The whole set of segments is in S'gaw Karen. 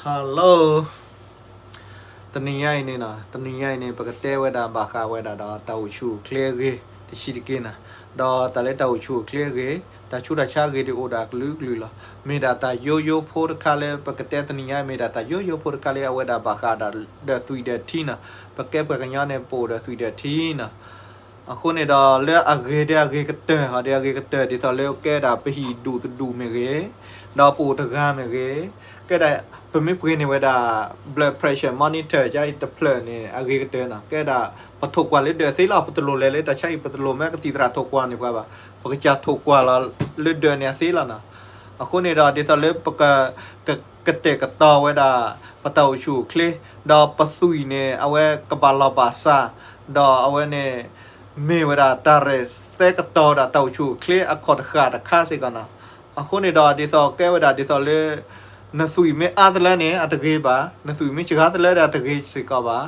Hello, တနံၤညါအံၤန့ၣ်နီၤ, တနံၤညါအံၤန့ၣ် ပကတဲဝဲဒၣ်ဘၣ်ဃးဝဲဒၣ်ဒီးတၢ်အိၣ်ဆူၣ်အိၣ်ချ့အဂ့ၢ်တဆံးတက့ၢ်နီၤ. ဒီးတၢ်လၢတၢ်အိၣ်ဆူၣ်အိၣ်ချ့အဂ့ၢ်, တၢ်ဆူးတၢ်ဆါအဂ့ၢ်ဒ်အိၣ်ဒၣ်အကလုာ်ကလုာ်လီၤ. မ့ၢ်ဒၣ်တၢ်ယိယိဖိတခါလၢပကတဲတနံၤညါ မ့ၢ်ဒၣ်တၢ်ယိယိဖိတခါလၢအဝဲဒၣ်ဘၣ်ဃးဒီးဒီးသွံၣ်ဒီးထံနီၤ. ပကဲပှၤကညီန့ၣ် ပအိၣ်ဒီးသွံၣ်ဒီးထံနီၤ. အဃိန့ၣ်ဒီးလၢအဂ့ၤဒီးအဂ့ၤကတၢၢ် ဟီဒီးအဂ့ၤကတၢၢ် ဒ်သိးလၢကဲဒၣ်ပဟံၣ်ဒူၣ်တဒူၣ်မ့ၢ်ဂ့ၤ, ဒီးပအိၣ်တဂၤမ့ၢ်ဂ့ၤ, ကဲဒၣ် ပမ့ၢ်ပှ့ၤန့ၢ်ဝဲဒၣ် blood pressure monitor ကါအံၤတဖျၢၣ်န့ၣ် အဂ့ၤကတၢၢ်နီၤ. ကဲဒၣ်ပထိၣ်ကွၢ်လၢဒၢးသ့လီၤ. ပတလိၣ်လဲၤလၢတၢ်ဆါဟံၣ်, ပတလိၣ်မ့ၢ်ကသံၣ်သရၣ်ထိၣ်ကွၢ်န့ၢ်ပှၤဘၣ်. ပကစၢ်ထိၣ်ကွၢ်လီၤလၢဒၢးန့ၣ်အသ့လီၤနီၤ. အဃိန့ၣ်ဒီးဒ်သိးလၢပက က ကတဲာ်ကတီၤဝဲဒၣ် ပတၢ်အိၣ်ဆူၣ်အိၣ်ချ့, ဒီးပသွံၣ်န့ၣ် အဝဲကဘၣ်လီၤဘၣ်စး, ဒီးအဝဲန့ၣ် မ့ၢ်ဝဲဒၣ်တၢ်ရဲၣ်သဲကတီၤဝဲဒၣ်တၢ်အိၣ်ဆူၣ်အိၣ်ချ့အခီၣ်တဃၣ်တခါစ့ၢ်ကီးနီၤ. အဃိန့ၣ်ဒီးဒ်သိးကဲဝဲဒၣ်ဒ်သိးလၢ နသွံၣ်မ့ၢ်အါသလၢန့ၣ် အတဂ့ၤဘၣ်, နသွံၣ်မ့ၢ်စှၤသလၢဒီးအတဂ့ၤစ့ၢ်ကီးဘၣ်.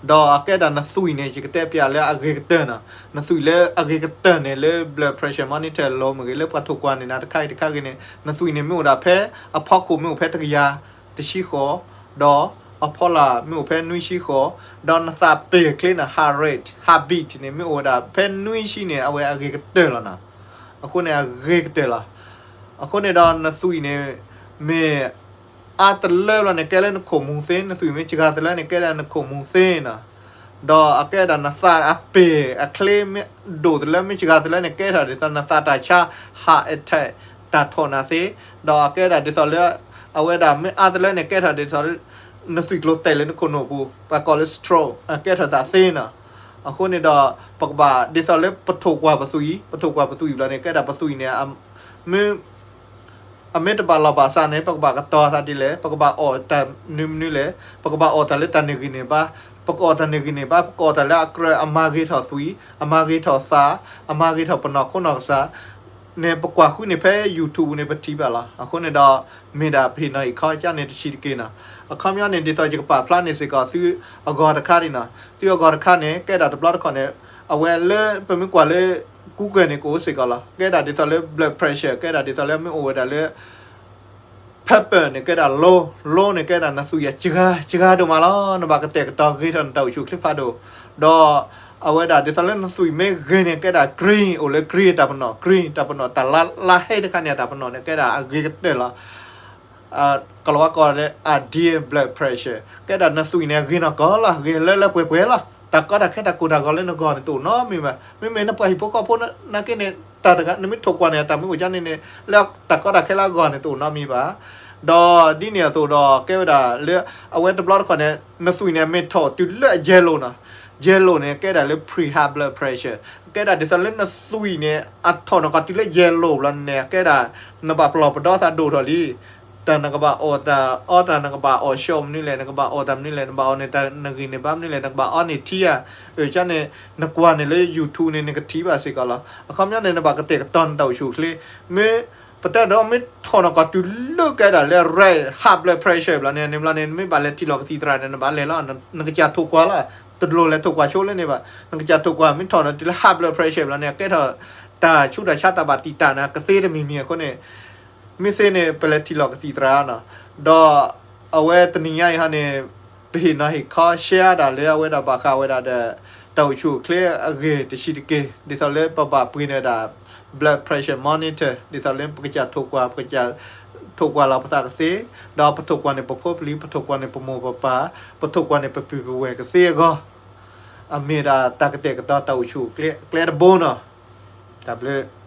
ဒီးအကဲဒၣ်နသွံၣ်န့ၣ် ယကတဲပျးလၢအဂ့ၤကတၢၢ်နီၤ. နသွံၣ်လၢအဂ့ၤကတၢၢ်န့ၣ် လၢ blood pressure monitor လီၤမ့ၢ်ဂ့ၤ လၢပှၤထိၣ်ကွၢ်န့ၢ်နၤတခါအံၤတခါဂ့ၤန့ၣ် နသွံၣ်န့ၣ်မ့ၢ်အိၣ်ဒၣ်ဖဲ အဖီခိၣ်မ့ၢ်အိၣ်ဖဲတကယၤတဆံဃီ, ဒီးအဖီလာ်မ့ၢ်အိၣ်ဖဲနွံဆံဃီ, ဒီးနသးပ့ၤချ့နီၤ heart rate, heartbeat န့ၣ် မ့ၢ်အိၣ်ဝဲဒၣ်ဖဲနွံဆံန့ၣ် အဝဲအဂ့ၤကတၢၢ်လီၤနီၤ. အဃိန့ၣ်အဂ့ၤကတၢၢ်လီၤ. အဃိန့ၣ်ဒီးနသွံၣ်န့ၣ် မ့ၢ် အါတလၢဘျီန့ၣ် ကဲလၢနခိၣ်မူၤသ့, နသွံၣ်မ့ၢ်စှၤသလၢန့ၣ် ကဲဒၣ်နခိၣ်မူၤသ့နီၤ. ဒီးအကဲဒၣ်နသးအပ့ၤအချ့မ့ၢ်ဒိၣ်သလၢ မ့ၢ်စှၤသလၢန့ၣ် ကဲထီၣ်ဒ်သိးနသးတၢ်ဆါ heart attack တၢ်ထိၣ်နၤသ့, ဒီးအကဲဒၣ်ဒ်သိးလၢ အဝဲဒၣ်မ့ၢ်အါတလၢန့ၣ် ကဲထီၣ်ဒ်သိးလၢ နသွံၣ်ကျိၤတဲာ်လၢနခိၣ်နူာ်ပူၤ ပှၤကိးလၢ stroke ကဲထီၣ်သးသ့နီၤ. အဃိန့ၣ်ဒီး ပကဘၣ်ဒ်သိးလၢပထိၣ်ကွၢ်ပသွံၣ်, ပထိၣ်ကွၢ်ပသွံၣ်ဘျီန့ၣ် ကဲဒၣ်ပသွံၣ်န့ၣ် မ့ၢ် အမ့ၢ်တဘၣ်လီၤဘၣ်စးန့ၣ် ပကဘၣ်ကတီၤသးဒ်လဲၣ်, ပကဘၣ်အီၣ်တၢ်မနုၤမနုၤလဲၣ်, ပကဘၣ်အီၣ်တၢ်လၢတၢ်န့ၢ်ဂံၢ်န့ၢ်ဘါ, ပကအီၣ်တၢ်န့ၢ်ဂံၢ်န့ၢ်ဘါ, ပကအီၣ်တၢ်လၢအကြၢးအမၤဂ့ၤထီၣ်သွံၣ်, အမၤဂ့ၤထီၣ်သး, အမၤဂ့ၤထီၣ်ပနီၢ်ခိနီၢ်ကစၢ် န့ၣ် ပကွၢ်ဃုန့ၣ်ဖဲ YouTube န့ၣ် ပထံၣ်ဘၣ်လီၤ. အဃိန့ၣ်ဒီး မ့ၢ်ဒၣ်ပဟ့ၣ်နီၤဟ့ၣ်ခီကါန့ၣ်တဆံးတက့ၢ်နီၤ. အခီပညီန့ၣ် ဒ်သိးယကပာ်ဖျါန့ၣ်စ့ၢ်ကီး သုအဂီၢ်တခါန့ၣ်နီၤ, သုအဂီၢ်တခါန့ၣ် ကဲဒၣ်တဘျီတခီၣ်န့ၣ် အဝဲလၢပမ့ၢ်ကွၢ်လၢ Google န့ၣ် ကအိၣ်စ့ၢ်ကီးလီၤ. ကဲဒၣ်ဒ်သိးလၢ blood pressure ကဲဒၣ်ဒ်သိးလၢမ့ၢ်အိၣ်ဝဲဒၣ်လၢ pepper န့ၣ် ကဲဒၣ် low, low န့ၣ် ကဲဒၣ်နသွံၣ်အစှၤ စှၤဒိၣ်မးလီၤ. နဘၣ်ကတဲာ်ကတီၤဂ့ၤထီၣ်နတၢ်အိၣ်ဆူၣ်အိၣ်ချ့ဖးဒိၣ်, ဒီးအဝဲဒၣ်ဒ်သိးလၢနသွံၣ်မ့ၢ်ဂ့ၤန့ၣ် ကဲဒၣ် green အိၣ်လၢ green တၢ်ပနီၣ် green တၢ်ပနီၣ် တၢ်လါလါဟဲတခါန့ၣ် တၢ်ပနီၣ်န့ၣ် ကဲဒၣ်အဂ့ၤကတၢၢ်လီၤ. ကလီၤဝါကိးလၢ ideal blood pressure ကဲဒၣ်နသွံၣ်န့ၣ် အဂ့ၤနီၢ်ကီၢ်လီၤ. ဂ့ၤလၢလၢပှဲၤပှဲၤလီၤ. တၢ်ကီတၢ်ခဲတၢ်ကိၢ်တၢ်ဂီၤလၢနဂီၢ်န့ၣ် တအိၣ်နီတမံၤဘၣ်. မ့မ့ၢ်နပှၤဟံၣ်ဖိဃီဖိနာ်က့န့ၣ် တၢ်တဂၤ နမ့ၢ်ထိၣ်ကွၢ်န့ၣ် တၢ်မ့ၢ်အိၣ်ကါန့ၣ်န့ၣ် လၢတၢ်ကီတၢ်ခဲလၢအဂီၢ်န့ၣ် တအိၣ်နီတမံၤဘၣ်. ဒီးဒ်န့ၣ်အသိးဒီး ကဲဝဲဒၣ်လၢ အဝဲတဘျီတခီၣ်န့ၣ် နသွံၣ်န့ၣ် မ့ၢ်ထိၣ်တုၤလၢ yellow နီၤ, yellow န့ၣ် ကဲဒၣ်လၢ pre-high blood pressure ကဲဒၣ်ဒ်သိးလၢနသွံၣ်န့ၣ် အထိၣ်နီၢ်ကီၢ်တုၤလၢ yellow ဘျီန့ၣ် ကဲဒၣ် နဘၣ်ပလီၢ်ပဒီသးဒိၣ်ထီၣ်လံ. တၢ်နကဘၣ်အီၣ်တၢ်အီတၢ် နကဘၣ်အီၣ် shot မနုၤလဲၣ်, နကဘၣ်အီၣ်တၢ်မနုၤလဲၣ်, နဘၣ်အီၣ်န့ၢ်တၢ်နဂံၢ်န့ၢ်ဘါမနုၤလဲၣ်, နကဘၣ်အီန့ၢ်ထံဧါ, အကန့ၣ် နကွၢ်န့ၣ်လၢ YouTube န့ၣ် နကထံၣ်ဘၣ်စ့ၢ်ကီးလီၤ. အခီပညီန့ၣ် နဘၣ်ကတဲာ်ကတီၤနတၢ်အိၣ်ဆူၣ်အိၣ်ချ့, မ့ၢ် ပတဲဒီးမ့ၢ်ထိၣ်နီၢ်ကီၢ်တုၤလၢကဲဒၣ်လၢ red high blood pressure ဘျီန့ၣ် န့ၣ်ဘျီန့ၣ် နမ့ၢ်ဘၣ်လဲၤထံၣ်လီၤကသံၣ်သရၣ်န့ၣ် နဘၣ်လဲၤလီၤ. နကစၢ်ထိၣ်ကွၢ်လီၤ. တလိၣ်လဲၤထိၣ်ကွၢ်ဆိလၢန့ၣ်ဘၣ်. နကစၢ်ထိၣ်ကွၢ် မ့ၢ်ထိၣ်နီၢ်တုၤလၢ high blood pressure ဘျီန့ၣ် ကဲထီၣ် တၢ်ဆူးတၢ်ဆါတၢ်ဘၣ်တံာ်တာ်နၤကသ့တမံၤမံၤအဃိန့ၣ် မ့ၢ်သ့န့ၣ် ပလဲၤထံၣ်လီၤကသံၣ်သရၣ်နီၤ. ဒီးအဝဲတနံၤညါအံၤဟီန့ၣ် ပဟ့ၣ်နီၤဟ့ၣ်ခီ share ဒၣ်လၢအဝဲဒၣ်ဘၣ်ဃးဝဲဒၣ်ဒီး တၢ်အိၣ်ဆူၣ်အိၣ်ချ့အဂ့ၢ်တဆံးတက့ၢ်, ဒ်သိးလၢပဘၣ်ပှ့ၤန့ၢ်ဒၣ် blood pressure monitor ဒ်သိးလၢပကစၢ်ထိၣ်ကွၢ် ပကစၢ်ထိၣ်ကွၢ်လီၤပသးကသ့, ဒီးပထိၣ်ကွၢ်န့ၢ်ပဖိပလံၤ ပထိၣ်ကွၢ်န့ၢ်ပမိၢ်ပပၢ် ပထိၣ်ကွၢ်န့ၢ်ပပုၢ်ပဝဲၢ်ကသ့အဂီၢ်, အမ့ၢ်ဒၣ်တၢ်ကတဲာ်ကတီၤတၢ်အိၣ်ဆူၣ်အိၣ်ချ့အကျဲတဘိနီၤ. တၢ်ဘျုး